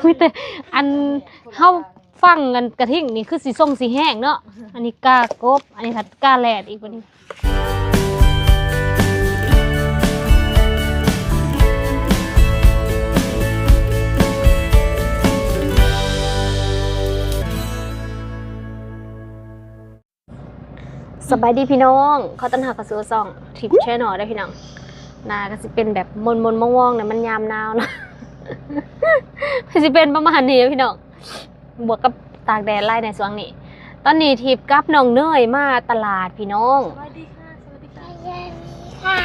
ມີແຕ່ອັນເຮົາຟັງອັນກະທິງນີ້ຄືຊິຊົງຊິແຮງເນາະ. ອັນນີ້ກາກົບ ອັນນີ້ພັດກາແລດອີກບັດນີ້. ສະບາຍດີພີ່ນ້ອງ ຂໍຕ້ອນຮັບເຂົ້າສູ່ຊ່ອງ Trip Channel ເດີພີ່ນ້ອງ. ໜ້າກໍຊິເປັນແບບມົນໆ ມອງໆ ແຫຼະ ມັນຍາມໜາວເນາະ ມັນຊິເປັນປະມານນີ້ພີ່ນ້ອງ ບວກກັບຕາກແດດຫຼາຍໃນຊ່ວງນີ້. ຕອນນີ້ທິບກັບນ້ອງເນີຍມາຕະຫຼາດພີ່ນ້ອງ. ສະບາຍດີຄ່ະ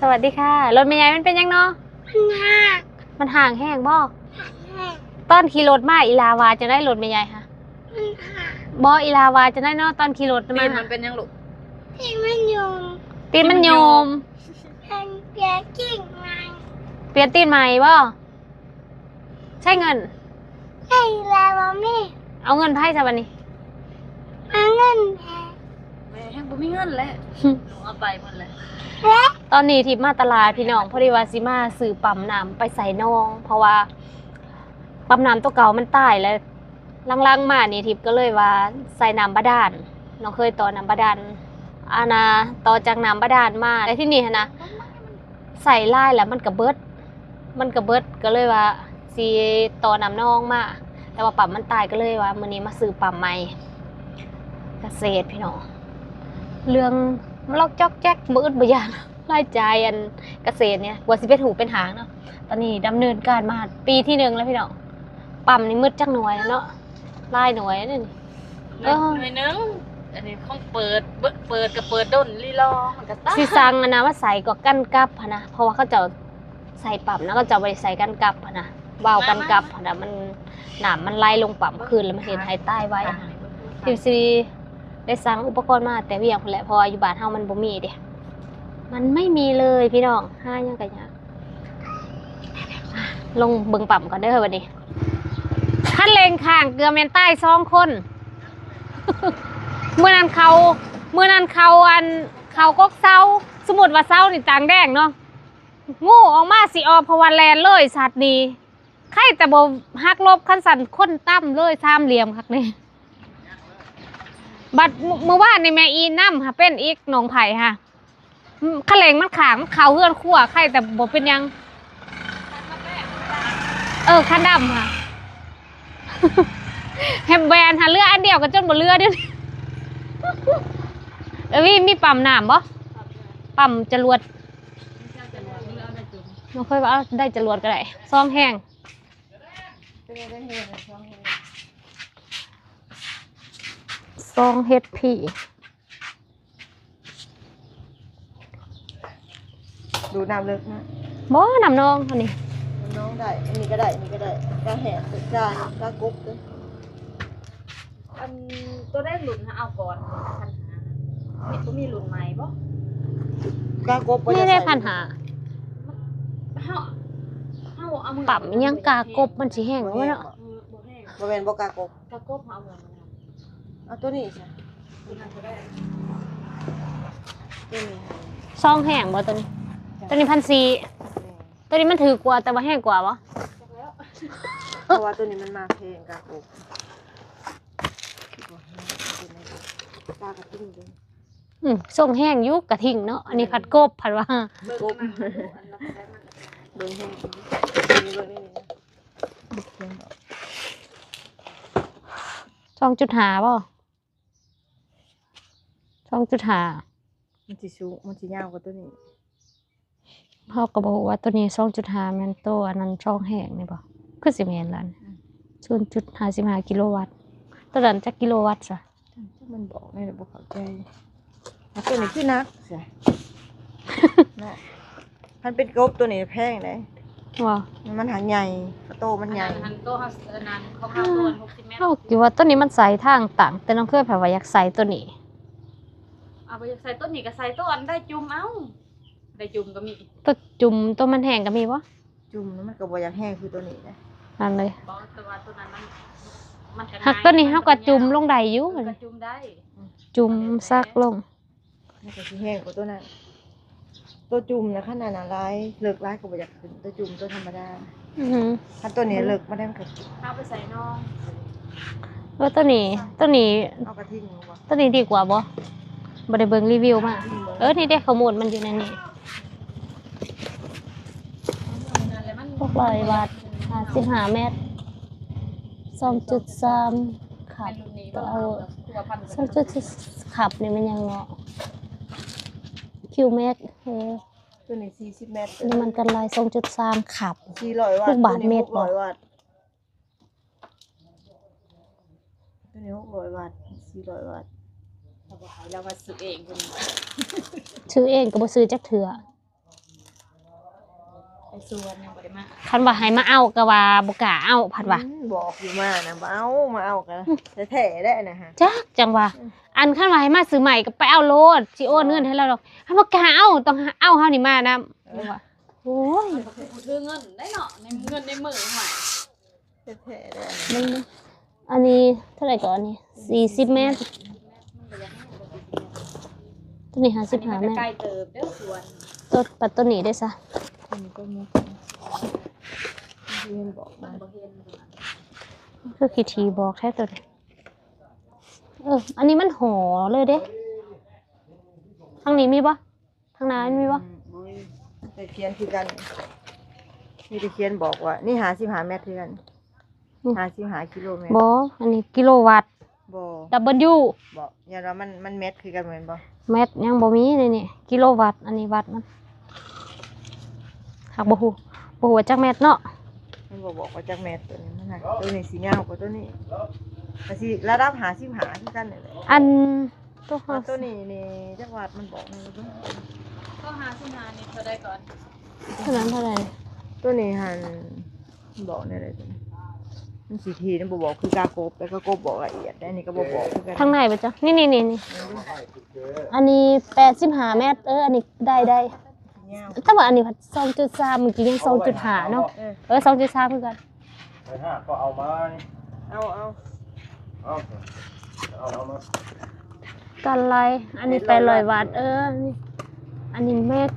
ສະບາຍດີຄ່ະ ສະບາຍດີຄ່ະ. ລົດແມ່ໃຫຍ່ມັນເປັນຫຍັງເນາະ? ມັນຫາກ ມັນຫາກແຮງບໍ່? ຫາກແຮງ. ຕອນຂີ່ລົດມາ ອີຫຼາວ່າຈັ່ງໃດ ລົດແມ່ໃຫຍ່ຫະ? ມັນຫາກ. ບໍ່ ອີຫຼາວ່າຈັ່ງໃດເນາະ ຕອນຂີ່ລົດມາ? ຕີນມັນເປັນຫຍັງລູກ? ຕີນມັນໂຍມ. ຕີນມັນໂຍມ. ມັນໂຍມ. ເພິ່ນປ່ຽນຕີນໃໝ່. ປ່ຽນຕີນໃໝ່ບໍ່? ໃຊ້ເງິນ ໃຊ້ແລ້ວບໍ່ມີ. ເອົາເງິນໃຜຊະບັດນີ້? ເອົາເງິນແມ່. ແມ່ແຮງບໍ່ມີເງິນແຫຼະ ເອົາໄປໝົດແຫຼະ. ຕອນນີ້ທິບມາຕະຫຼາດພີ່ນ້ອງ ພໍດີວ່າຊິມາຊື້ປ້ຳນ້ຳໄປໃສ່ໜອງ ເພາະວ່າປ້ຳນ້ຳຕົວເກົ່າມັນຕາຍແລ້ວ. ຫຼັງໆມານີ້ທິບກໍເລີຍວ່າໃສ່ນ້ຳບາດານ ນ້ອງເຄີຍຕໍ່ນ້ຳບາດານ ອັນນ່າ ຕໍ່ຈາກນ້ຳບາດານມາ ແລ້ວທີນີ້ຫັ້ນນະ ໃສ່ຫຼາຍແລ້ວມັນກະເບິດ ມັນກະເບິດ ກໍເລີຍວ່າຊິຕໍ່ນ້ຳໜອງມາ ແຕ່ວ່າປ້ຳມັນຕາຍ ກໍເລີຍວ່າມື້ນີ້ມາຊື້ປ້ຳໃໝ່. ກະເສດພີ່ນ້ອງ ເລື່ອງມະລັອກຈອກແຈກ ບໍ່ອຶດບໍ່ຢາກ ລາຍຈ່າຍອັນກະເສດນີ້ ກວ່າຊິເປັນຮູບເປັນຮ່າງເນາະ. ຕອນນີ້ດຳເນີນການມາປີທີໜຶ່ງແລ້ວພີ່ນ້ອງ. ປ້ຳນີ້ໝົດຈັກໜ່ວຍແລ້ວເນາະ? ຫຼາຍໜ່ວຍເດ້ນີ້. ເອີ ໜ່ວຍໜຶ່ງ ອັນນີ້ຂອງເປີດ ເປີດກໍເປີດດົນລີລໍ ມັນກໍຕາຍ. ຊິສັ່ງອັນນະມາໃສ່ກໍກັນກັບຫັ້ນນະ ເພາະວ່າເຂົາເຈົ້າໃສ່ປ້ຳນະ ເຂົາເຈົ້າບໍ່ໄດ້ໃສ່ກັນກັບຫັ້ນນະ ວາວກັນກັບຫັ້ນນະ ມັນ ນ້ຳມັນໄຫຼລົງປ້ຳຄືນ ແລ້ວມັນເຮັດໃຫ້ຕາຍໄວຫັ້ນນະ. ທິບຊິໄດ້ສັ່ງອຸປະກອນມາແຕ່ວຽງພຸ້ນແຫຼະ ເພາະວ່າຢູ່ບ້ານເຮົາມັນບໍ່ມີເດ້ ມັນໄມ່ມີເລີຍພີ່ນ້ອງ ຫາຫຍັງກໍຍາກ. ລົງເບິ່ງປ້ຳກ່ອນເດີບັດນີ້. ຄັນເລັ່ງຄ້າງເກືອບແມ່ນຕາຍສອງຄົນ. ມື້ນັ້ນເຂົາ ມື້ນັ້ນເຂົາ ອັນ ເຂົາກົກເສົາ ສົມມຸດວ່າເສົານີ້ຕາງແດງເນາະ ງູອອກມາຊິອອກ ເພາະວ່າແລ່ນເລີຍສັດນີ້. ໃຄແຕ່ບໍ່ຫັກຫຼົບ ຄັນຊັ້ນຄົນຕຳເລີຍສາມຫຼ່ຽມຄັກນີ້. ບັດມື້ວານນີ້ແມ່ອີນຳຫາເປັນອີກ ໜອງໄຜ່ຫາ ອືມ ຄັນເລັ່ງມັນຂ້າງ ມັນເຂົ້າເຮືອນຄົວ ໃຄແຕ່ບໍ່ເປັນຫຍັງ. ເອີ ຄັນດຳຫາ ແຮມແບນຫາເຫຼືອອັນດຽວກໍຈົນບໍ່ເຫຼືອດຽວນີ້. ເອີ ມີປ້ຳນ້ຳບໍ່? ປ້ຳຈະຫຼວດ ບໍ່ເຄີຍວ່າເອົາໄດ້ຈະຫຼວດກໍໄດ້ ຊອງແຮງ. ຊອງເຮັດພີ ດູດນ້ຳເລິກນະ. ບໍ່ ນ້ຳໜອງອັນນີ້ ນ້ຳໜອງໄດ້ ອັນນີ້ກໍໄດ້ ອັນນີ້ກໍໄດ້ ກາແຫ້ງ ກາ ກາກົບເດີ. ອັນ ໂຕໃດລຸ້ນຫາເອົາກ່ອນ ພັນຫ້າ ມີ ບໍ່ມີລຸ້ນໃໝ່ບໍ່? ກາກົບບໍ່ ນີ້ໄດ້ ໃສ່ ພັນຫ້າ ເຮົາ ເຮົາເອົາມື ປ້ຳອີ່ຫຍັງ ກາກົບມັນຊິແຮງ ບໍ່ແຮງ ບໍ່ເນາະ ບໍ່ແຮງ ບໍ່ແມ່ນບໍ່ກາກົບ ກາກົບເຮົາເອົາມື ເອົາໂຕນີ້ຊະ ໂຕນີ້ ໂຕນີ້ ຊອງແຮງບໍ່ໂຕນີ້? ໂຕນີ້ ພັນສີ່ ໂຕນີ້ມັນຖືກກວ່າ ແຕ່ວ່າແຮງກວ່າບໍ່? ເພາະວ່າໂຕນີ້ມັນມາແພງ ກາກົບ ກາກະຕິ່ງເດ້. ອືມ ຊົງແຮງຢູ່ກະທິ່ງເນາະ ອັນນີ້ພັດກົບ ພັດວ່າ ເບິ່ງ ກົບ ເບິ່ງແຮງ ເບິ່ງນີ້ ສອງຈຸດຫ້າບໍ່? ສອງຈຸດຫ້າ ມັນຊິສູງ ມັນຊິຍາວກວ່າໂຕນີ້. ເຮົາກໍບໍ່ຮູ້ວ່າໂຕນີ້ ສອງຈຸດຫ້າ ແມ່ນໂຕອັນນັ້ນ ຊອງແຮງນີ້ບໍ່? ຄືຊິແມ່ນລະ ອືມ ສູນຈຸດຫ້າສິບຫ້າກິໂລວັດ. ໂຕນັ້ນຈັກກິໂລວັດຊະ? ມັນບອກແນວໃດບໍ່ເຂົ້າໃຈ. ໂຕນີ້ຄືໜັກຊະເນາະ. ຄັນເປັນກົບໂຕນີ້ແພງເດ້. ວ່າ ມັນຫາກໃຫຍ່ ໂຕມັນໃຫຍ່ ອັນນັ້ນ ອັນນັ້ນ ໂຕເຮົາ ອັນນັ້ນຂອງເຮົາ ໂຕອັນຫົກສິບແມັດ. ເຮົາຄິດວ່າໂຕນີ້ມັນໃສ່ທາງຕັ້ງ ແຕ່ນ້ອງເຄີຍ ເພິ່ນວ່າຢາກໃສ່ໂຕນີ້. ເອົາ ບໍ່ຢາກໃສ່ໂຕນີ້ກໍໃສ່ໂຕອັນໄດ້ຈຸ່ມເອົາ. ໄດ້ຈຸ່ມກໍມີ ໂຕຈຸ່ມ ໂຕມັນແຮງກໍມີບໍ່? ຈຸ່ມມັນກໍບໍ່ຢາກແຮງຄືໂຕນີ້ນະ ນັ້ນເລີຍ. ບໍ່ ແຕ່ວ່າໂຕນັ້ນມັນ ມັນກໍ ຫາກໂຕນີ້ເຮົາກໍຈຸ່ມລົງໄດ້ຢູ່ ເອີ ກໍຈຸ່ມໄດ້ ຈຸ່ມສັກລົງ ມັນກໍຊິແຮງກວ່າໂຕນັ້ນ. ຕົວຈຸ່ມນະ ຄັນອັນນັ້ນຫຼາຍ ເລິກຫຼາຍກໍບໍ່ຢາກຂຶ້ນ ຕົວຈຸ່ມ ຕົວທຳມະດາ. ອືຮຶ ຄັນຕົວນີ້ເລິກມາໄດ້ ມັນກໍ ເອົາໄປໃສ່ໜອງ. ເອີ ຕົວນີ້ ຕົວນີ້ ເອົາກະທິງບໍ່? ຕົວນີ້ດີກວ່າບໍ່? ບໍ່ໄດ້ເບິ່ງຣີວິວມາ. ອືມ ເອີ ນີ້ເດ້ ຂໍ້ມູນມັນຢູ່ໃນນີ້. ຫົກຮ້ອຍວັດ ຫ້າສິບຫ້າແມັດ ສອງຈຸດສາມຄັບ ເອົາ ສອງຈຸດສາມຄັບນີ້ແມ່ນຫຍັງເນາະ? ຄິວແມັກ ເອີ ຕົວນີ້ສີ່ສິບແມັດ ນ້ຳມັນກັນໄຫຼ ສອງຈຸດສາມຄັບ ສີ່ຮ້ອຍວັດ ລູກບາດແມັດບໍ່? ຕົວນີ້ຫົກຮ້ອຍວັດ ສີ່ຮ້ອຍວັດ ເຂົາບອກໃຫ້ລາວວ່າຊື້ເອງ ຊື້ເອງກໍບໍ່ຊື້ຈັກເທື່ອ. ໄປສວນຍັງບໍ່ໄດ້ມາ ຄັນວ່າໃຫ້ມາເອົາກໍວ່າບໍ່ກ້າເອົາ ພັດວ່າ ອືມ ບອກຢູ່ມານະ ບໍ່ເອົາ ມາເອົາກໍແທ້ໆແຫຼະນະ. ຈັກ ຈັ່ງວ່າ ອືມ ອັນຄັນວ່າໃຫ້ມາຊື້ໃໝ່ກໍໄປເອົາໂລດ ຊິໂອນເງິນໃຫ້ລາວດອກ. ຄັນບໍ່ກ້າເອົາ ຕ້ອງເອົາເຮົານີ້ມານຳ. ເອີ ວ່າ ໂອ້ຍ ມັນກໍຄືຜູ້ຖືເງິນໄດ໋ເນາະ ໃນເງິນໃນມື ຫ້ວຍ ແທ້ໆເດ້. ເບິ່ງເບິ່ງ ອັນນີ້ເທົ່າໃດກ່ອນນີ້? ສີ່ສິບແມັດ ຕົວນີ້ຫ້າສິບຫ້າແມັດ ໃກ້ເຕີບເດີສວນ. ຕົວ ປັດຕົວນີ້ໄດ້ຊະ ອັນນີ້ກໍແມັດ ເຫັນບອກ ມັນບໍ່ເຫັນ ຄືຂີ້ຖີ່ບອກແທ້ຕົວນີ້. ເອີ ອັນນີ້ມັນຫໍ່ເລີຍເດ້ ທາງນີ້ມີບໍ່? ທາງໜ້າມັນມີບໍ່? ອືມ ບໍ່ມີ ແຕ່ຂຽນຄືກັນ ມີແຕ່ຂຽນບອກວ່າ ນີ້ຫ້າສິບຫ້າແມັດຄືກັນ. ອືມ ຫ້າສິບຫ້າກິໂລແມັດ ບໍ່ ອັນນີ້ກິໂລວັດ ບໍ່ ດັບເບິນຢູ ບໍ່ ຍ້ອນວ່າມັນ ມັນແມັດຄືກັນແມ່ນບໍ່? ແມັດຍັງບໍ່ມີໃນນີ້ ກິໂລວັດ ອັນນີ້ວັດມັນ ຫາກບໍ່ຮູ້ ບໍ່ຮູ້ວ່າຈັກແມັດເນາະ. ມັນບໍ່ບອກວ່າຈັກແມັດ ຕົວນີ້ມັນຫາກ ຕົວນີ້ຊິຍາວກວ່າຕົວນີ້ ກໍຊິລະດັບຫ້າສິບຫ້າຄືກັນນີ້ແຫຼະ. ອັນ ຕົວ ເອົາ ຕົວນີ້ນີ້ຈັກວັດ ມັນບອກແດ່ເບິ່ງ. ຕົວຫ້າສິບຫ້ານີ້ເທົ່າໃດກ່ອນ? ຕົວນັ້ນເທົ່າໃດ? ຕົວນີ້ຫັ້ນບອກແນວໃດຕົວນີ້? ມັນຊິທີ່ ມັນບໍ່ບອກຄືກາກົບ ແຕ່ກາກົບບອກລະອຽດ ແຕ່ອັນນີ້ກໍບໍ່ບອກຄືກັນ. ທາງໃນບໍ່ເຈົ້າ? ນີ້ໆໆໆ ອັນນີ້ແປດສິບຫ້າແມັດ. ເອີ ອັນນີ້ໄດ້ ໄດ້ ຍາວ ແຕ່ວ່າອັນນີ້ພັດສອງຈຸດສາມ ມື້ກີ້ຍັງສອງຈຸດຫ້າເນາະ. ເອີ ເອີ ສອງຈຸດສາມຄືກັນ. ໄປຫາກໍເອົາມານີ້ ເອົາ ເອົາ ເອົາ ເອົາ ເອົາມາ ກັນໄຫຼ. ອັນນີ້ແປດຮ້ອຍວັດ ແປດຮ້ອຍວັດ ເອີ ອັນນີ້ ອັນນີ້ແມັດ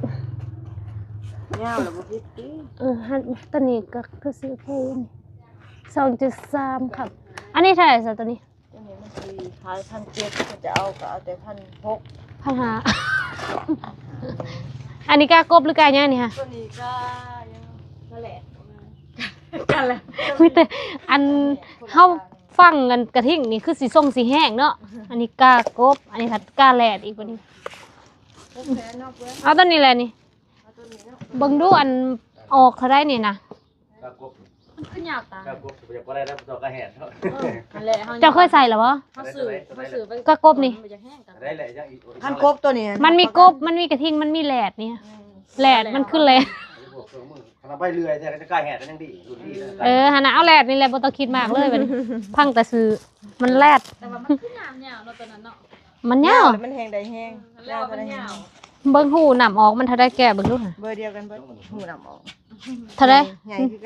ຍາວແລ້ວບໍ່ຜິດຕິ. ເອີ ຫັ້ນ ຕົວນີ້ກໍຄືຊິໂອເຄຢູ່ນີ້ ສອງຈຸດສາມຄັບ. ອັນນີ້ເທົ່າໃດຊະຕົວນີ້? ຕົວນີ້ມັນຊິຂາຍພັນເຈັດ ຖ້າຈະເອົາກໍເອົາແຕ່ພັນຫົກ ພັນຫ້າ. ອັນນີ້ກາກົບຫຼືກາຫຍັງນີ້ຫະ? ຕົວນີ້ກາຫຍັງ? ກາແຫຼດ ກາແຫຼດ ມີແຕ່ອັນ ເຮົາຟັງອັນກະທິງນີ້ຄືຊິຊົງຊິແຮງເນາະ. ອັນນີ້ກາກົບ ອັນນີ້ພັດກາແຫຼດອີກບັດນີ້. ເອົາຕົວນີ້ແຫຼະນີ້ ເບິ່ງດູ ອັນອອກເທົ່າໃດນີ້ນະ? ກາກົບ ມັນຄືຍາວຕາຍ ກາກົບ ບໍ່ຢາກບໍ່ໄດ້ແລ້ວ ບໍ່ຕ້ອງກາແຫດເນາະ. ເອີ ຫັ້ນແຫຼະ ເຮົາ ເຈົ້າເຄີຍໃສ່ແລ້ວບໍ່? ເຮົາຊື້ ເຮົາຊື້ໄປ ກາກົບນີ້ ມັນບໍ່ຢາກແຮງ ໄດ້ແຫຼະ ຍັງອີກ ຄັນກົບຕົວນີ້ ມັນມີກົບ ມັນມີກະທິງ ມັນມີແຫຼດນີ້. ອືມ ແຫຼດ ມັນຄືແຫຼດ ພວກເຄື່ອງມື ຄັນເອົາໄປເລື່ອຍແທ້ ກາແຫດມັນຍັງດີ ລຸ້ນດີ. ເອີ ຫັ້ນນະ ເອົາແຫຼດນີ້ແຫຼະ ບໍ່ຕ້ອງຄິດມາກເລີຍບັດນີ້ ພັງແຕ່ຊື່ ມັນແຫຼດ. ແຕ່ວ່າມັນຄືຍາວ ຍາວເນາະ ຕົວນັ້ນເນາະ. ມັນຍາວ ມັນແຮງໃດແຮງ ເອີ ມັນຍາວ ມັນຍາວ ເບິ່ງຮູນ້ຳອອກມັນເທົ່າໃດ ແກະເບິ່ງດູຫະ. ເບີດຽວກັນເບິດ ຮູນ້ຳອອກ ເທົ່າໃດ?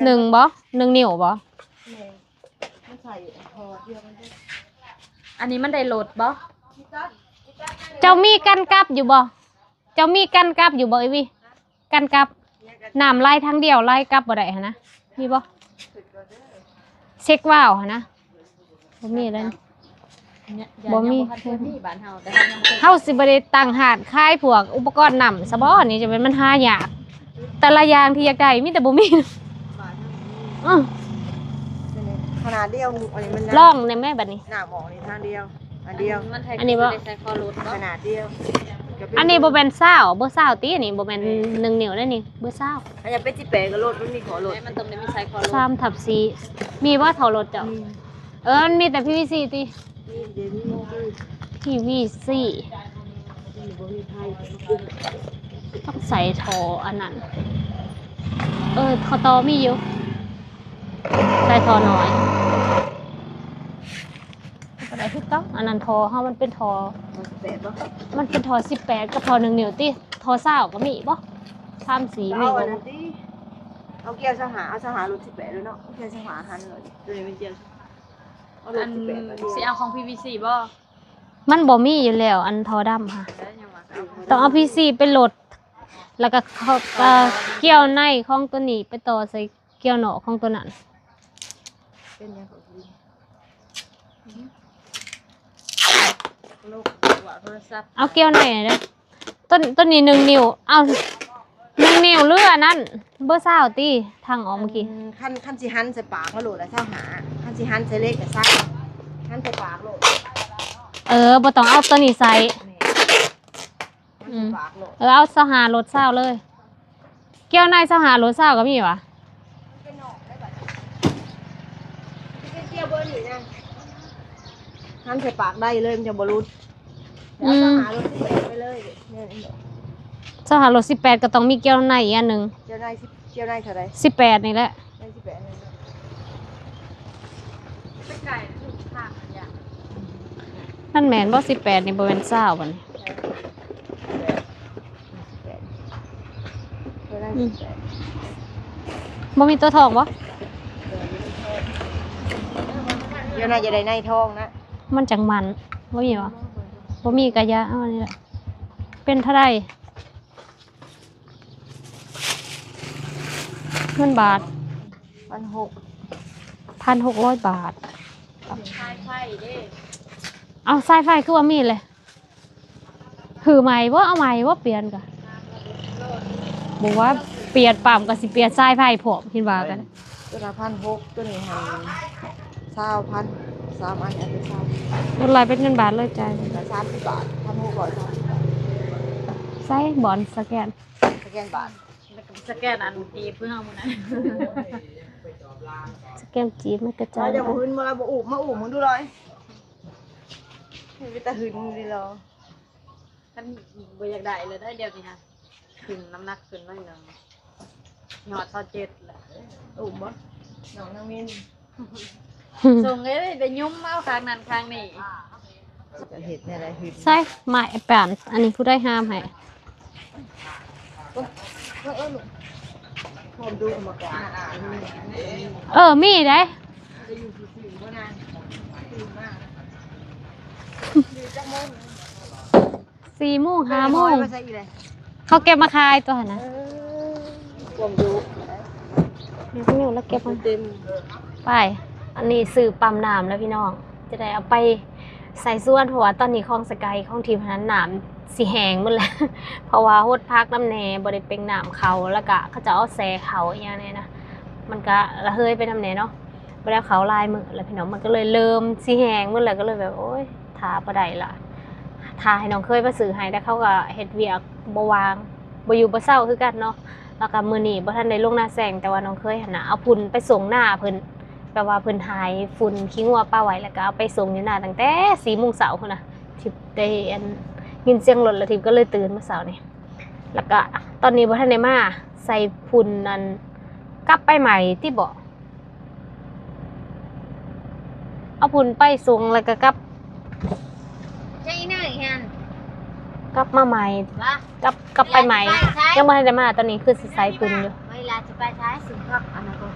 ໜຶ່ງບໍ່? ໜຶ່ງນິ້ວບໍ່? ແມ່ນ ມັນໃສ່ທໍ່ດຽວກັນເບິດ. ອັນນີ້ມັນໄດ້ລົດບໍ່? ເຈົ້າມີກັນກັບຢູ່ບໍ່? ເຈົ້າມີກັນກັບຢູ່ບໍ່ ອີວີ? ກັນກັບ ນ້ຳໄຫຼທາງດຽວ ໄຫຼກັບບໍ່ໄດ້ຫັ້ນນະ ມີບໍ່? ເຊັກວາວຫັ້ນນະ ບໍ່ມີເລີຍ ບໍ່ມີ ຍັງບໍ່ທັນເຄີຍມີບ້ານເຮົາ ແຕ່ເຮົາຍັງບໍ່ເຄີຍ ເຮົາຊິບໍ່ໄດ້ຕັ້ງຮ້ານຂາຍພວກອຸປະກອນນ້ຳຊະບໍ່? ນີ້ຈະແມ່ນມັນຫາຍາກ ແຕ່ລະຢ່າງທີ່ຢາກໄດ້ມີແຕ່ບໍ່ມີ. ອື ຂະໜາດດຽວ ອັນນີ້ມັນ ລອງແດ່ແມ້ບັດນີ້ ນ້ຳອອກນີ້ທາງດຽວ ອັນດຽວ ອັນນີ້ບໍ່? ຂະໜາດດຽວ ອັນນີ້ບໍ່ແມ່ນຊາວ ເບີຊາວຕິ? ນີ້ບໍ່ແມ່ນ ແມ່ນ ໜຶ່ງນິ້ວເດ້ນີ້ ເບີຊາວ. ອັນນີ້ເປັນສິບແປດກໍລົດ ມັນມີຂໍ້ລົດ ແມ່ນ ມັນຕ້ອງໄດ້ມີໃສ່ຂໍ້ລົດ ສາມທັບສີ່ ມີບໍ່ທໍ່ລົດເຈົ້າ? ອືມ ເອີ ມັນມີແຕ່ພີວີຊີຕິ? ມີແຕ່ພີວີຊີ ພີວີຊີ ຕ້ອງໃສ່ທໍ່ອັນນັ້ນ. ເອີ ຂໍ້ຕໍ່ມີຢູ່ ໃສ່ທໍ່ນ້ອຍ ກໍໄດ້ຄືເກົ່າ. ອັນນັ້ນທໍ່ເຮົາມັນເປັນທໍ່ ແປດບໍ່? ມັນເປັນທໍ່ສິບແປດກັບທໍ່ໜຶ່ງນິ້ວຕິ? ທໍ່ຊາວກໍມີບໍ່? ສາມສີ່ ເອົາອັນນັ້ນຕິ ເອົາກຽວຊາວຫ້າ ເອົາຊາວຫ້າລົດສິບແປດເລີຍເນາະ ກຽວຊາວຫ້າຫັ້ນເລີຍ ຕົວນີ້ແມ່ນກຽວ ເອົາລົດສິບແປດ ອັນ ຊິເອົາຂອງພີວີຊີບໍ່? ມັນບໍ່ມີຢູ່ແລ້ວ ອັນທໍ່ດຳຫະ ແລ້ວຍັງວ່າເອົາ ຕ້ອງເອົາພີວີຊີໄປລົດ ແລ້ວກໍເຂົ້າ ກໍກ່ຽວໃນຂອງຕົວນີ້ໄປຕໍ່ໃສ່ກ່ຽວນອກຂອງຕົວນັ້ນ. ເປັນຫຍັງຂອງ ໂລກວ່າໂທລະສັບ ເອົາກ່ຽວໃນເດີ້. ຕົ້ນ ຕົ້ນນີ້ໜຶ່ງນິ້ວ ເອົາໜຶ່ງນິ້ວ ຫຼືອັນນັ້ນ ເບີຊາວຕິ ທາງອອກເມື່ອກີ້. ຄັນ ຄັນຊິຫັນໃສ່ປາກມາໂລດລະຊາວຫ້າ ຄັນຊິຫັນໃສ່ເຫຼັກກະຊາວ ຫັນໃສ່ປາກໂລດ. ເອີ ບໍ່ຕ້ອງເອົາຕົວນີ້ໃສ່. ແມ່ນ ອືມ ເອີ ເອົາຊາວຫ້າໂລດຊາວເລີຍ. ກ່ຽວໃນຊາວຫ້າໂລຊາວກໍມີຫວາ? ຫັນໃສ່ປາກໄດ້ເລີຍ ມັນຈະບໍ່ຫຼຸດ. ອືມ ເອົາຊາວຫ້າໂລສິບແປດໄປເລີຍ. ຊາວຫ້າໂລສິບແປດກໍຕ້ອງມີກ່ຽວໃນອີກອັນໜຶ່ງ. ກ່ຽວໃນ ກ່ຽວໃນເທົ່າໃດ? ສິບແປດນີ້ແຫຼະ. ໃນສິບແປດນີ້ ມັນແມ່ນບໍ່? ສິບແປດນີ້ບໍ່ແມ່ນຊາວບໍ່ນີ້? ອືມ ບໍ່ມີຕົວທອງບໍ່? ດຽວໜ້າຈະໄດ້ໃນທອງນະ ມັນຈັ່ງມັນ. ບໍ່ມີຫວາ? ບໍ່ມີກະຢ່າ ເອົາອັນນີ້ລະ. ເປັນເທົ່າໃດ? ເງິນບາດ ພັນຫົກ ພັນຫົກຮ້ອຍບາດ. ສາຍໄຟເດ້? ເອົາ ສາຍໄຟຄືວ່າມີເລີຍ. ຄືໃໝ່ບໍ່? ເອົາໃໝ່ບໍ່? ປ່ຽນກະ ບໍ່ວ່າປ່ຽນປ້ຳກະຊິປ່ຽນສາຍໄຟພ້ອມ ເຫັນວ່າກັນ. ຕົວລະພັນຫົກ ຕົວນີ້ຫັ້ນຊາວພັນ ສາມອັນ ອັນລະຊາວ. ລົດຫຼາຍເປັນເງິນບາດເລີຍ ຈ່າຍ ລະສາມສິບບາດ ພັນຫົກຮ້ອຍສາມສິບບາດ. ໃສບ່ອນສະແກນ? ສະແກນບາດ ສະແກນອັນທີ່ເພື່ອເຮົາມື້ນັ້ນ ສະແກນຈີບມັນກະຈ່າຍ. ເຮົາຈະບໍ່ຫຶນບໍ່ລະ ບໍ່ອຸບ ມາອຸບເບິ່ງດູລອຍ. ເປັນຕາຫຶນນີ້ລະ. ຄັນບໍ່ຢາກໄດ້ແລ້ວໄດ໋ ດຽວນີ້ຫັ້ນ ຂຶ້ນນ້ຳໜັກຂຶ້ນໜ້ອຍໜຶ່ງ ຮອດຊາວເຈັດແລ້ວ. ອຸ້ມບໍ່ ນ້ອງນາງມິນ? ສົ່ງເອີຍ ໄປຫຍຸມເອົາຂ້າງນັ້ນຂ້າງນີ້. ຈະເຮັດແນວໃດ? ໃສ່ ມາແອປນ ອັນນີ້ຜູ້ໃດຫາມໃຫ້? ເອີ ເອີ ລູກ ເອີ ມີໄດ໋. ຈະຢູ່ຊື່ໆບໍ່ນາງ ຕື່ນມາ ຢູ່ຈັກໂມງ? ສີ່ໂມງ ຫ້າໂມງ ເຂົາເກັບມາຂາຍຕົວຫັ້ນນະ. ເອີ ຄວາມດຸ ນີ້ລະເກັບມາ ໄປ. ອັນນີ້ຊື້ປ້ຳນ້ຳແລ້ວພີ່ນ້ອງ ຈະໄດ້ເອົາໄປໃສ່ສວນ ເພາະວ່າຕອນນີ້ຂອງສະໄກຂອງທີມຫັ້ນ ນ້ຳຊິແຫ້ງໝົດແລ້ວ ເພາະວ່າຫົດຜັກນຳແດ່ ບໍ່ໄດ້ເປັງນ້ຳເຂົ້າ ແລ້ວກະເຂົາເຈົ້າເອົາແຊ່ເຂົ້າອີ່ຫຍັງແດ່ນະ ມັນກະລະເຫີຍໄປນຳແດ່ເນາະ. ບໍ່ໄດ້ເຂົ້າຫຼາຍມື້ແລ້ວພີ່ນ້ອງ ມັນກໍເລີຍເລີ່ມຊິແຫ້ງໝົດແລ້ວ ກໍເລີຍແບບ ໂອ້ຍ ຖ້າບໍ່ໄດ້ລະ ຖ້າໃຫ້ນ້ອງເຂີຍມາຊື້ໃຫ້ ແຕ່ເຂົາກໍເຮັດວຽກບໍ່ວ່າງ ບໍ່ຢູ່ບໍ່ເຊົາຄືກັນເນາະ. ແລ້ວກໍມື້ນີ້ບໍ່ທັນໄດ້ລົງນາແຊງ ແຕ່ວ່ານ້ອງເຂີຍຫັ້ນນະ ເອົາຝຸ່ນໄປສົ່ງນາເພິ່ນ ແບບວ່າເພິ່ນຫາຍຝຸ່ນຂີ້ງົວປະໄວ້ ແລ້ວກໍເອົາໄປສົ່ງຢູ່ນາຕັ້ງແຕ່ສີ່ໂມງເຊົ້າພຸ້ນນະ. ທິບໄດ້ອັນ ຍິນສຽງລົດແລ້ວ ທິບກໍເລີຍຕື່ນມື້ເຊົ້ານີ້. ແລ້ວກະຕອນນີ້ບໍ່ທັນໄດ້ມາໃສ່ຝຸ່ນອັນ ກັບໄປໃໝ່ຕິເບາະ ເອົາຝຸ່ນໄປສົ່ງແລ້ວກະກັບ ໃຈໜ້ອຍຫັ້ນ ກັບມາໃໝ່ ວະ ກັບ ກັບໄປໃໝ່ ຍັງບໍ່ທັນໄດ້ມາ ຕອນນີ້ຄືຊິໃສ່ຝຸ່ນຢູ່. ເວລາຊິໄປໃສ ຊິພັກອັນນັ້ນກໍ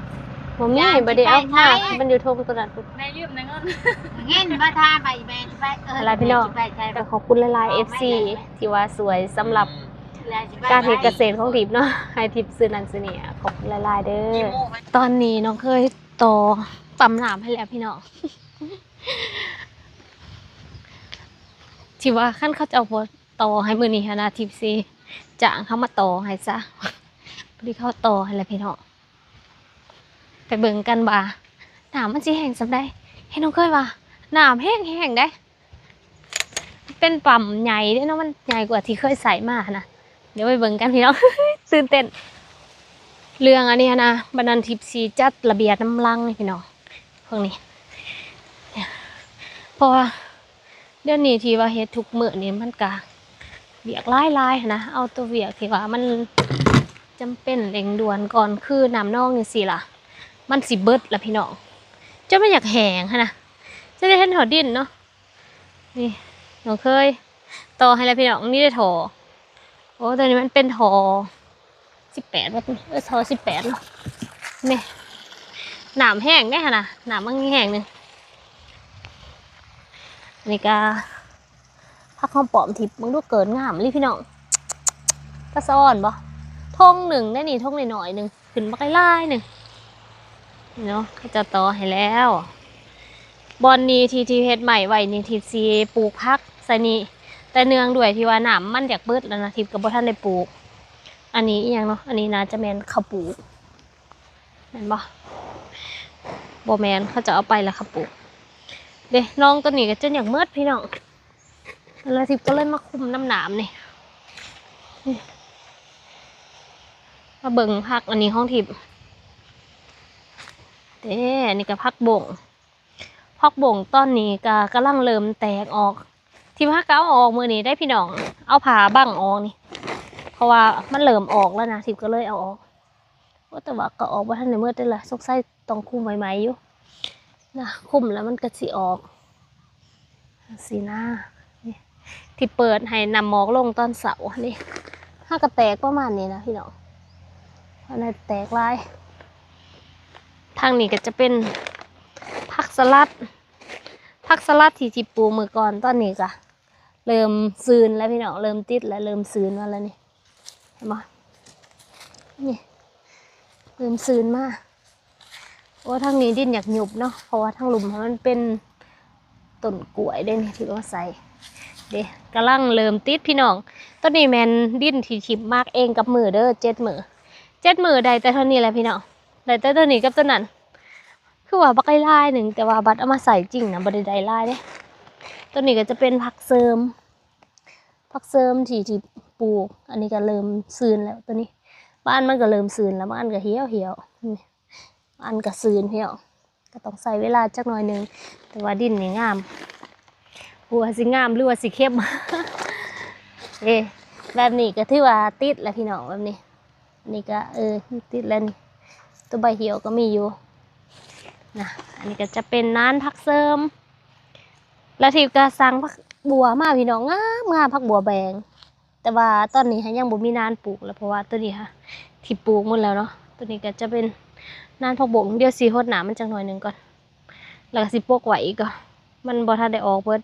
ບໍ່ມີ ບໍ່ໄດ້ເອົາມາ ມັນຢູ່ຖົງຕົວນັ້ນພຸ້ນ. ແມ່ຢືມແມ່ເງິນ ເງິນບໍ່ທາໄປ ແມ່ຊິໄປ ເອີ ຫັ້ນລະພີ່ນ້ອງ. ກໍຂອບຄຸນຫຼາຍໆ ເອັຟຊີ ທີ່ວ່າຊ່ວຍສຳລັບ ການເຮັດກະເສດຂອງທິບເນາະ ໃຫ້ທິບຊື້ນັ້ນຊື້ນີ້ ຂອບຄຸນຫຼາຍໆເດີ. ຕອນນີ້ນ້ອງເຂີຍຕໍ່ປ້ຳນ້ຳໃຫ້ແລ້ວພີ່ນ້ອງ ທີ່ວ່າຄັນເຂົາເຈົ້າບໍ່ຕໍ່ໃຫ້ມື້ນີ້ຫັ້ນນະ ທິບຊິຈ້າງເຂົາມາຕໍ່ໃຫ້ຊະ. ພໍດີເຂົາຕໍ່ໃຫ້ແລ້ວພີ່ນ້ອງ ໄປເບິ່ງກັນວ່ານ້ຳມັນຊິແຫ້ງສ່ຳໃດ. ເຫັນນ້ອງເຂີຍວ່ານ້ຳແຫ້ງໆເດ້. ເປັນປ້ຳໃຫຍ່ເດ້ເນາະ ມັນໃຫຍ່ກວ່າທີ່ເຄີຍໃຊ້ມາຫັ້ນນະ. ດຽວໄປເບິ່ງກັນພີ່ນ້ອງ ຕື່ນເຕັ້ນ. ເລື່ອງອັນນີ້ຫັ້ນນະ ບັດນັ້ນທິບຊິຈັດລະບຽບນຳຫຼັງນີ້ພີ່ນ້ອງ ເບິ່ງນີ້ ເພາະວ່າດຽວນີ້ທີ່ວ່າເຮັດທຸກມື້ນີ້ ມັນກະວຽກຫຼາຍໆຫັ້ນນະ. ເອົາແຕ່ວຽກທີ່ວ່າມັນຈຳເປັນເລັ່ງດ່ວນກ່ອນ ຄືນ້ຳໜອງຈັ່ງຊີ້ລະ ມັນຊິເບິດລະພີ່ນ້ອງ ຈົນມັນຢາກແຫ້ງຫັ້ນນະ ຈະໄດ້ເຫັນຮອດດິນເນາະ. ນີ້ນ້ອງເຂີຍຕໍ່ໃຫ້ແລ້ວພີ່ນ້ອງ ນີ້ເດ້ທໍ່. ໂອ້ ຕົວນີ້ມັນເປັນທໍ່ສິບແປດ ເອີ ທໍ່ສິບແປດເນາະ. ນີ້ ນ້ຳແຫ້ງເດ້ຫັ້ນນະ ນ້ຳມັນແຫ້ງໜຶ່ງ. ອັນນີ້ກະຜັກຫອມປ້ອມ ທິບເບິ່ງດູ ເກີດງາມອີ່ຫຼີພີ່ນ້ອງ. ຕາສະອອນບໍ່? ຖົງໜຶ່ງໄດ໋ນີ້ ຖົງນ້ອຍໆໜຶ່ງ ຂຶ້ນບັກຫຼາຍໆໜຶ່ງເນາະ ເຂົາເຈົ້າຕໍ່ໃຫ້ແລ້ວ. ບ່ອນນີ້ທີ່ ທີ່ເຮັດໄມ້ໄວ້ນີ້ ທີ່ຊິປູກຜັກໃສ່ນີ້ ແຕ່ເນື່ອງດ້ວຍທີ່ວ່ານ້ຳມັນຢາກເບິດແລ້ວນະ ທິບກໍບໍ່ທັນໄດ້ປູກ. ອັນນີ້ອີ່ຫຍັງເນາະ ອັນນີ້ໜ້າຈະແມ່ນເຂົ້າປູກ ແມ່ນບໍ່? ບໍ່ແມ່ນ ເຂົາເຈົ້າເອົາໄປແລ້ວເຂົາປູກເດ້. ໜອງຕົວນີ້ກໍຈົນຢາກໝົດພີ່ນ້ອງ ແລ້ວທິບກໍເລີຍມາຄຸມນ້ຳໜາມນີ້ ມາເບິ່ງຜັກອັນນີ້ຂອງທິບເດ້. ອັນນີ້ກໍຜັກບົ້ງ ຜັກບົ້ງຕອນນີ້ກໍກຳລັງເລີ່ມແຕກອອກ ທິບຫາກໍເອົາອອກມື້ນີ້ໄດ໋ພີ່ນ້ອງ ເອົາຜ້າບັງອອກນີ້ ເພາະວ່າມັນເລີ່ມອອກແລ້ວນະ ທິບກໍເລີຍເອົາອອກ. ໂອ້ ແຕ່ວ່າກໍອອກບໍ່ທັນໄດ້ໝົດເດ້ລະ ສົງໄສຕ້ອງຄຸມໃໝ່ໆຢູ່ນະ ຄຸມແລ້ວມັນກໍຊິອອກ ຈັ່ງຊີ້ນະ. ນີ້ ທີ່ເປີດໃຫ້ນ້ຳໝອກລົງຕອນເຊົ້ານີ້ ຫາກໍແຕກປະມານນີ້ນະພີ່ນ້ອງ ອັນນັ້ນແຕກຫຼາຍ. ທາງນີ້ກໍຈະເປັນຜັກສະຫຼັດ ຜັກສະຫຼັດທີ່ ທີ່ປູກມື້ກ່ອນ ຕອນນີ້ກໍເລີ່ມຊືນແລ້ວພີ່ນ້ອງ ເລີ່ມຕິດແລ້ວ ເລີ່ມຊືນມາແລ້ວນີ້ ເຫັນບໍ່? ນີ້ ເລີ່ມຊືນມາ. ໂອ້ ທາງນີ້ດິນຢາກຍຸບເນາະ ເພາະວ່າທາງລຸ່ມມັນເປັນຕົ້ນກ້ວຍເດ້ນີ້ ທີ່ເອົາມາໃສ່ເດ້ ກຳລັງເລີ່ມຕິດພີ່ນ້ອງ. ໂຕນີ້ແມ່ນດິນທີ່ທິບໝັກເອງກັບມືເດີ ເຈັດມື້ ເຈັດມື້ໄດ້ແຕ່ເທົ່ານີ້ແຫຼະພີ່ນ້ອງ ໄດ້ແຕ່ໂຕນີ້ກັບໂຕນັ້ນ ຄືວ່າບັກຫຼາຍໆໜຶ່ງ ແຕ່ວ່າບັດເອົາມາໃສ່ຈິງນະ ບໍ່ໄດ້ໄດ້ຫຼາຍເດ້. ໂຕນີ້ກໍຈະເປັນຜັກເສີມ ຜັກເສີມທີ່ ທີ່ປູກ ອັນນີ້ກໍເລີ່ມຊືນແລ້ວ ໂຕນີ້ບາງອັນມັນກໍເລີ່ມຊືນແລ້ວ ບາງອັນກໍຫ່ຽວໆ ນີ້ ອັນກໍຊືນພີ່ນ້ອງ ກໍຕ້ອງໃຊ້ເວລາຈັກໜ້ອຍໜຶ່ງ ແຕ່ວ່າດິນນີ້ງາມ ບໍ່ວ່າຊິງາມ ຫຼືວ່າຊິເຄັມ ເດ້. ແບບນີ້ກໍຖືວ່າຕິດແລ້ວພີ່ນ້ອງ ແບບນີ້ ອັນນີ້ກໍ ເອີ ຕິດແລ້ວນີ້ ໂຕໃບຫ່ຽວກໍມີຢູ່ນະ. ອັນນີ້ກໍຈະເປັນນານຜັກເສີມ ແລ້ວທິບກໍສັ່ງຜັກບົວມາພີ່ນ້ອງ ງາມໆ ຜັກບົວແບງ ແຕ່ວ່າຕອນນີ້ຫາຍັງບໍ່ມີນານປູກແລ້ວ ເພາະວ່າໂຕນີ້ຫາທີ່ປູກໝົດແລ້ວເນາະ. ໂຕນີ້ກໍຈະເປັນນານຜັກບົ້ງ ດຽວຊິຫົດນ້ຳມັນຈັກໜ້ອຍໜຶ່ງກ່ອນ ແລ້ວກໍຊິປົກໄວ້ອີກກ່ອນ ມັນບໍ່ທັນໄດ້ອອກເບິດ.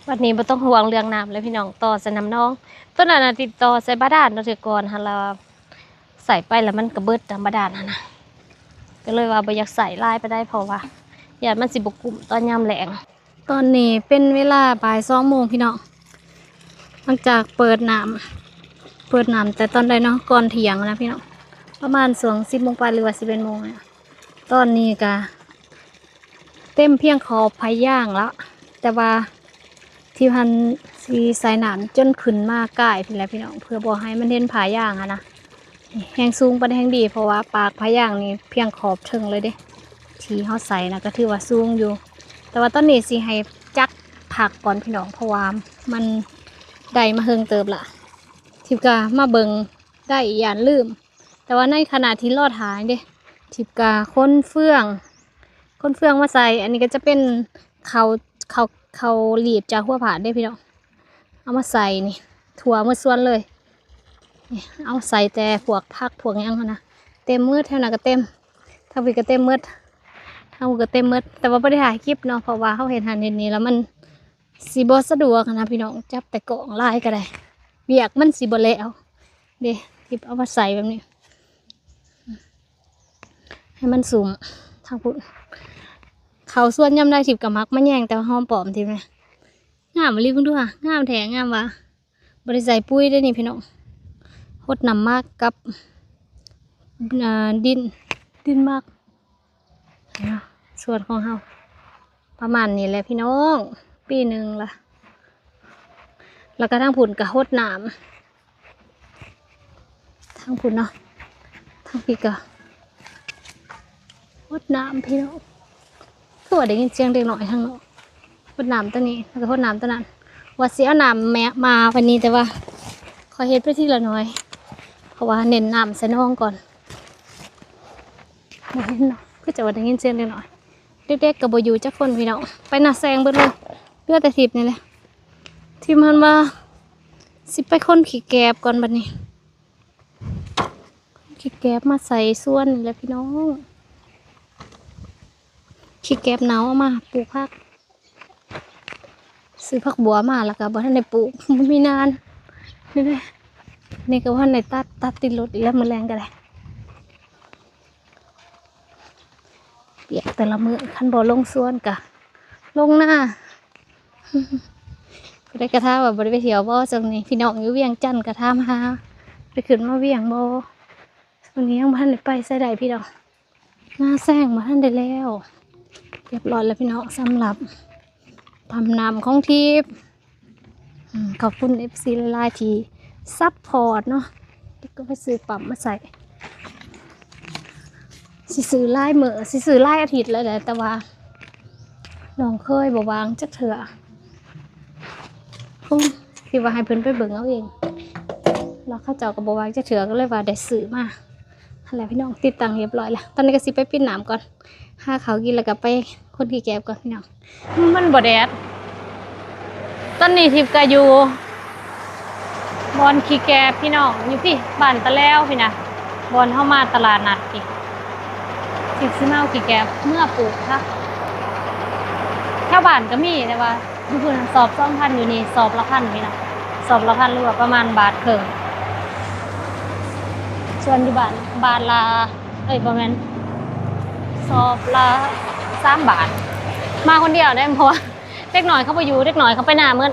ບັດນີ້ບໍ່ຕ້ອງຫ່ວງເລື່ອງນ້ຳແລ້ວພີ່ນ້ອງ ຕໍ່ໃສ່ນ້ຳນອງ. ໂຕນັ້ນນະຕິດຕໍ່ໃສ່ບາດານເນາະ ແຕ່ກ່ອນຫັ້ນລະ ໃສ່ໄປແລ້ວມັນກໍເບິດນຳບາດານຫັ້ນນະ ກໍເລີຍວ່າບໍ່ຢາກໃສ່ຫຼາຍປານໃດ ເພາະວ່າຢ້ານມັນຊິບໍ່ກຸ້ມຕອນຍາມແລ້ງ. ຕອນນີ້ເປັນເວລາບ່າຍສອງໂມງພີ່ນ້ອງ ຫຼັງຈາກເປີດນ້ຳ ເປີດນ້ຳແຕ່ຕອນໃດເນາະ ກ່ອນທ່ຽງນະພີ່ນ້ອງ ປະມານຊ່ວງສິບໂມງປາຍ ຫຼືວ່າສິບເອັດໂມງນີ້. ຕອນນີ້ກະເຕັມພຽງຂອບພາຍາງລະ ແຕ່ວ່າທີ່ຫັ້ນຊິໃສ່ນ້ຳຈົນຂຶ້ນມາກາຍພຸ້ນແຫຼະພີ່ນ້ອງ ເພື່ອບໍ່ໃຫ້ມັນເຫັນພາຍາງຫັ້ນນະ. ແຮງສູງປານໃດແຮງດີ ເພາະວ່າປາກພາຍາງນີ້ພຽງຂອບເທິງເລີຍເດ້ ທີ່ເຮົາໃສ່ນະກໍຖືວ່າສູງຢູ່. ແຕ່ວ່າຕອນນີ້ຊິໃຫ້ຈັກພັກກ່ອນພີ່ນ້ອງ ເພາະວ່າມັນໄດ້ມາເຮິງເຕີບລະ ທິບກະມາເບິ່ງໄດ້ ຢ້ານລືມ. ແຕ່ວ່າໃນຂະນະທີ່ລໍຖ້ານີ້ເດ້ ທິບກະຂົນເຟືອງ ຂົນເຟືອງມາໃສ່. ອັນນີ້ກໍຈະເປັນເຂົ້າ ເຂົ້າ ເຂົ້າລີດຈາກຫົວພາດເດ້ພີ່ນ້ອງ ເອົາມາໃສ່ນີ້ ທົ່ວໝົດສວນເລີຍ. ນີ້ ເອົາໃສ່ແຕ່ພວກຜັກພວກຫຍັງຫັ້ນນະ ເຕັມໝົດ ແຖວນັ້ນກໍເຕັມ ທາງພີ້ກໍເຕັມໝົດ ທາງພຸ້ນກໍເຕັມໝົດ. ແຕ່ວ່າບໍ່ໄດ້ຖ່າຍຄລິບເນາະ ເພາະວ່າເຮົາເຮັດຫັ້ນເຮັດນີ້ແລ້ວມັນຊິບໍ່ສະດວກຫັ້ນນະພີ່ນ້ອງ ຈັບແຕ່ກ້ອງຫຼາຍກໍໄດ້ ວຽກມັນຊິບໍ່ແລ້ວເດ້. ທິບເອົາມາໃສ່ແບບນີ້ ໃຫ້ມັນຊຸ່ມ. ທາງພຸ້ນ ເຂົ້າສວນຍາມໃດທິບກໍມັກມາແຍ່ງແຕ່ວ່າຫອມປ້ອມທິບນະ ງາມອີ່ຫຼີ ເບິ່ງດູຫາ ງາມແທ້ ງາມວ່າ ບໍ່ໄດ້ໃສ່ປຸ໋ຍເດ້ນີ້ພີ່ນ້ອງ ຫົດນ້ຳໝັກກັບ ອ່າ ດິນ ດິນໝັກ. ສວນຂອງເຮົາປະມານນີ້ແຫຼະພີ່ນ້ອງ ປີໜຶ່ງລະ. ແລ້ວກໍທາງພຸ້ນກໍຫົດນ້ຳ ທາງພຸ້ນເນາະ ທາງພີ້ກໍຫົດນ້ຳພີ່ນ້ອງ. ຄືວ່າໄດ້ຍິນສຽງເດັກນ້ອຍທາງນອກ ຫົດນ້ຳຕົວນີ້ ແລ້ວກໍຫົດນ້ຳຕົວນັ້ນ. ວ່າຊິເອົານ້ຳແມ່ມາວັນນີ້ ແຕ່ວ່າຂໍເຮັດໄປທີລະໜ້ອຍ ເພາະວ່າເນັ້ນນ້ຳໃສ່ໜອງກ່ອນ. ບໍ່ເຫັນເນາະ ຄືຈະວ່າໄດ້ຍິນສຽງເດັກນ້ອຍ. ເດັກໆກໍບໍ່ຢູ່ຈັກຄົນພີ່ນ້ອງ ໄປນາແຊງເບິດເລີຍ ເຫຼືອແຕ່ທິບນີ້ແຫຼະ. ທິບຫັ້ນວ່າຊິໄປຂົນຂີ້ແກບກ່ອນບັດນີ້ ຂີ້ແກບມາໃສ່ສວນນີ້ແຫຼະພີ່ນ້ອງ ຂີ້ແກບເນົ່າເອົາມາປູກຜັກ. ຊື້ຜັກບົວມາແລ້ວກໍບໍ່ທັນໄດ້ປູກ ບໍ່ມີນານ ນີ້ເດ້ ນີ້ກໍบ่ทันໄດ້ຕັດ ຕັດຕິດລົດອີກແລ້ວ ມື້ແລງກໍໄດ້ ປຽກແຕ່ລະມື້ ຄັນບໍ່ລົງສວນກະລົງນາ. ຜູ້ໃດກະຖາມວ່າບໍ່ໄດ້ໄປທ່ຽວບໍ່ຊ່ວງນີ້ ພີ່ນ້ອງຢູ່ວຽງຈັນກະຖາມຫາ ໄປຂຶ້ນມາວຽງບໍ່. ຊ່ວງນີ້ຍັງບໍ່ທັນໄດ້ໄປໃສໄດ້ພີ່ນ້ອງ ນາແຊງບໍ່ທັນໄດ້ແລ້ວ. ຮຽບຮ້ອຍແລ້ວພີ່ນ້ອງ ສຳລັບ ຕຳນ້ຳຂອງທິບ. ອືມ ຂອບຄຸນເອັຟຊີຫຼາຍໆທີ່ຊັບພອດເນາະ ຕິບກໍໄປຊື້ປ້ຳມາໃສ່ ຊິຊື້ຫຼາຍມື້ ຊິຊື້ຫຼາຍອາທິດແລ້ວແຫຼະ ແຕ່ວ່ານ້ອງເຄີຍບໍ່ວ່າງຈັກເທື່ອ ໂອ້ ທີ່ວ່າໃຫ້ເພິ່ນໄປເບິ່ງເອົາເອງ ແລ້ວເຂົາເຈົ້າກໍບໍ່ວ່າງຈັກເທື່ອ ກໍເລີຍວ່າໄດ້ຊື້ມາ. ຫັ້ນແຫຼະພີ່ນ້ອງ ຕິດຕັ້ງຮຽບຮ້ອຍແລ້ວ ຕອນນີ້ກໍຊິໄປປິ່ນນ້ຳກ່ອນ ຫາເຂົ້າກິນ ແລ້ວກໍໄປຂົນຂີ້ແກບກ່ອນພີ່ນ້ອງ. ມັນບໍ່ແດດ ຕອນນີ້ທິບກໍຢູ່ບ່ອນຂີ້ແກບພີ່ນ້ອງ ຢູ່ພີ້ ບ້ານຕາແລວພີ້ນະ ບ່ອນເຮົາມາຕະຫຼາດນັດພີ້. ທິບຊິມາເອົາຂີ້ແກບເມືອປູກຜັກ ແຖວບ້ານກໍມີ ແຕ່ວ່າ ຢູ່ພຸ້ນສອບສອງພັນ ຢູ່ນີ້ສອບລະພັນນີ້ນະ ສອບລະພັນ ຫຼືວ່າປະມານບາດເຄິ່ງ ສ່ວນຢູ່ບ້ານບາດລະ ເອີຍ ບໍ່ແມ່ນ ສອບລະສາມບາດ. ມາຄົນດຽວໄດ້ ເພາະວ່າເດັກນ້ອຍເຂົາບໍ່ຢູ່ ເດັກນ້ອຍເຂົາໄປນາໝົດ.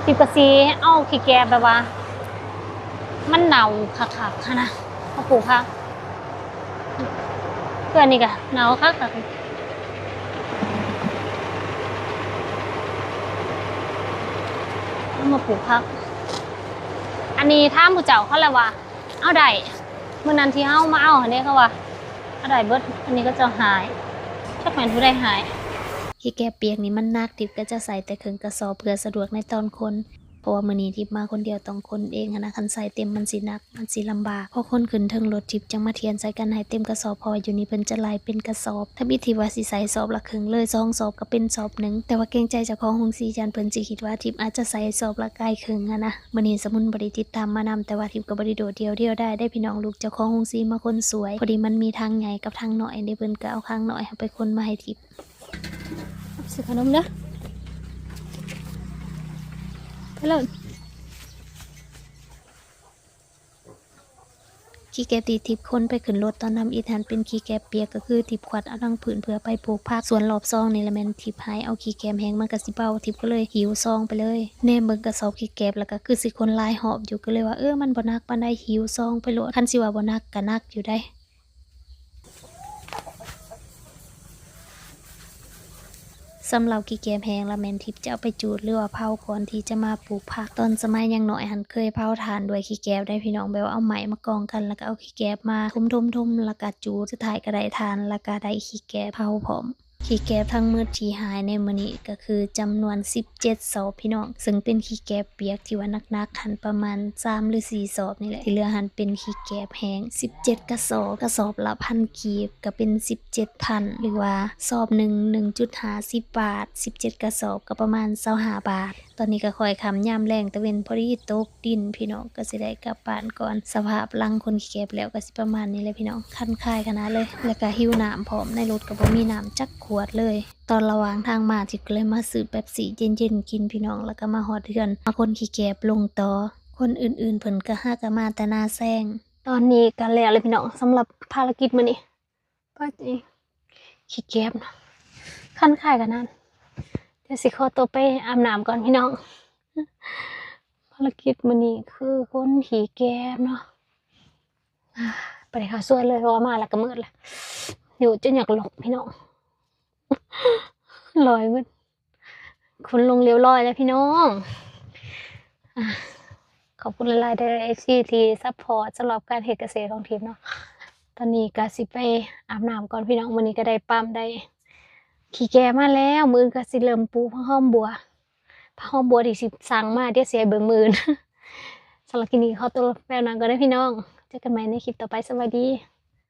ທິບກະຊິເອົາຂີ້ແກບແບບວ່າມັນເນົ່າຄັກໆຫັ້ນນະ ມາປູກຜັກ. ເພື່ອນນີ້ກະເນົ່າຄັກໆ ເອົາມາປູກຜັກ. ອັນນີ້ຖາມຜູ້ເຈົ້າເຂົາແລ້ວວ່າເອົາໄດ້ ມື້ນັ້ນທີ່ເຮົາມາເອົາຫັ້ນເດ້ ເຂົາວ່າເອົາໄດ້ເບິດ. ອັນນີ້ເຂົາເຈົ້າໃຫ້ ຈັກແມ່ນຜູ້ໃດໃຫ້. ຂີ້ແກບປຽກນີ້ມັນໜັກ ທິບກໍຈະໃສ່ແຕ່ເຄິ່ງກະສອບ ເພື່ອສະດວກໃນຕອນຂົນ. ເພາະວ່າມື້ນີ້ທິບມາຄົນດຽວ ຕ້ອງຂົນເອງຫັ້ນນະ ຄັນໃສ່ເຕັມມັນຊິໜັກ ມັນຊິລຳບາກ. ພໍຂົນຂຶ້ນເທິງລົດ ທິບຈັ່ງມາທຽນໃສ່ກັນໃຫ້ເຕັມກະສອບ ເພາະວ່າຢູ່ນີ້ເພິ່ນຈະໄລ່ເປັນກະສອບ. ທຳອິດທິບວ່າຊິໃສ່ສອບລະເຄິ່ງເລີຍ ສອງສອບກໍເປັນສອບໜຶ່ງ ແຕ່ວ່າເກງໃຈເຈົ້າຂອງໂຮງສີ ຢ້ານເພິ່ນຊິຄິດວ່າທິບອາດຈະໃສ່ສອບລະກາຍເຄິ່ງຫັ້ນນະ. ມື້ນີ້ສະໝຸນບໍ່ໄດ້ຕິດຕາມມານຳ ແຕ່ວ່າທິບກໍບໍ່ໄດ້ໂດດດ່ຽວ ດຽວດາຍເດ້ພີ່ນ້ອງ ລູກເຈົ້າຂອງໂຮງສີມາຂົນຊ່ວຍ. ພໍດີມັນມີຖັງໃຫຍ່ກັບຖັງນ້ອຍເດ້ ເພິ່ນກໍເອົາຖັງນ້ອຍເຮົາໄປຂົນມາໃຫ້ທິບ. ຊື້ຂະໜົມເດີ ໄປເລີຍ. ຂີ້ແກບທີ່ທິບຂົນໄປຂຶ້ນລົດຕອນທຳອິດຫັ້ນ ເປັນຂີ້ແກບປຽກ ກໍຄືທິບຄວັດເອົາທັງພື້ນເພື່ອໄປປູກຜັກ. ສ່ວນລອບສອງນີ້ລະແມ່ນທິບໃຫ້ເອົາຂີ້ແກບແຫ້ງ ມັນກໍຊິເບົາ ທິບກໍເລີຍຫິ້ວຊອງໄປເລີຍ. ແນມເບິ່ງກະສອບຂີ້ແກບ ແລ້ວກໍຄືຊິຂົນຫຼາຍຮອບຢູ່ ກໍເລີຍວ່າ ເອີ ມັນບໍ່ໜັກປານໃດ ຫິ້ວຊອງໄປໂລດ. ຄັນຊິວ່າບໍ່ໜັກກໍໜັກຢູ່ໃດ. ສຳລັບຂີ້ແກບແຫ້ງລະແມ່ນທິບຈະເອົາໄປຈູດ ຫຼືວ່າເຜົາ ກ່ອນທີ່ຈະມາປູກຜັກ. ຕອນສະໄໝຍັງນ້ອຍຫັ້ນ ເຄີຍເຜົາຖ່ານດ້ວຍຂີ້ແກບໄດ໋ພີ່ນ້ອງ ແບບວ່າເອົາໄມ້ມາກອງກັນ ແລ້ວກໍເອົາຂີ້ແກບມາຖົມໆໆ ແລ້ວກໍຈູດ ສຸດທ້າຍກໍໄດ້ຖ່ານ ແລ້ວກໍໄດ້ຂີ້ແກບເຜົາພ້ອມ. ຂີ້ແກບທັງໝົດທີ່ຫາຍໃນມື້ນີ້ກໍຄືຈຳນວນສິບເຈັດສອບພີ່ນ້ອງ ເຊິ່ງເປັນຂີ້ແກບປຽກທີ່ວ່າໜັກໆຫັ້ນ ປະມານສາມຫຼືສີ່ສອບນີ້ແຫຼະ ທີ່ເຫຼືອຫັ້ນເປັນຂີ້ແກບແຫ້ງສິບເຈັດກະສອບ ກະສອບລະພັນກີບ ກໍເປັນສິບເຈັດພັນ ຫຼືວ່າສອບໜຶ່ງ ໜຶ່ງຈຸດຫ້າສິບບາດ ສິບເຈັດກະສອບກໍປະມານຊາວຫ້າບາດ. ຕອນນີ້ກໍຄ່ອຍຄ່ຳຍາມແລງ ຕາເວັນພໍດີຕົກດິນພີ່ນ້ອງ ກໍຊິໄດ້ກັບບ້ານກ່ອນ. ສະພາບຫຼັງຂົນຂີ້ແກບແລ້ວກໍຊິປະມານນີ້ແຫຼະພີ່ນ້ອງ ຄັນຄາຍຂະໜາດເລີຍ ແລ້ວກໍຫິວນ້ຳພ້ອມ ໃນລົດກໍບໍ່ມີນ້ຳຈັກຂວດເລີຍ. ຕອນລະຫວ່າງທາງມາ ທິບກໍເລີຍມາຊື້ເປັບຊີເຢັນໆກິນພີ່ນ້ອງ ແລ້ວກໍມາຮອດເຮືອນ ມາຂົນຂີ້ແກບລົງຕໍ່. ຄົນອື່ນໆເພິ່ນກໍຫາກໍມາແຕ່ນາແຊງ. ຕອນນີ້ກໍແລ້ວແລ້ວພີ່ນ້ອງ ສຳລັບພາລະກິດມື້ນີ້. ປາດນີ້ ຂີ້ແກບເນາະ ຄັນຄາຍຂະໜາດ. ດຽວຊິຂໍຕົວໄປອາບນ້ຳກ່ອນພີ່ນ້ອງ. ພາລະກິດມື້ນີ້ຄືຂົນຂີ້ແກບເນາະ. ອ່າ ບໍ່ໄດ້ເຂົ້າສວນເລີຍ ເພາະວ່າມາແລ້ວກໍມືດແລ້ວ ຫິວຈົນຢາກຫຼົບພີ່ນ້ອງ ລອຍໝົດ. ຂົນລົງຮຽບຮ້ອຍແລ້ວພີ່ນ້ອງ. ອ່າ ຂອບຄຸນຫຼາຍໆເດີ ເອັຟຊີ ທີ່ຊັບພອດສຳລັບການເຮັດກະເສດຂອງທິບເນາະ. ຕອນນີ້ກໍຊິໄປອາບນ້ຳກ່ອນພີ່ນ້ອງ. ມື້ນີ້ກໍໄດ້ປ້ຳໄດ້ຂີ້ແກບມາແລ້ວ ມື້ອື່ນກໍຊິເລີ່ມປູກຜັກຫອມບົ່ວ. ຜັກຫອມບົ່ວທີ່ຊິສັ່ງມາ ດຽວຊິໃຫ້ເບິ່ງມື້ອື່ນ. ສຳລັບຄລິບນີ້ຂໍຕົວໄປອາບນ້ຳກ່ອນເດີພີ່ນ້ອງ. ເຈີກັນໃໝ່ໃນຄລິບຕໍ່ໄປ. ສະບາຍດີ.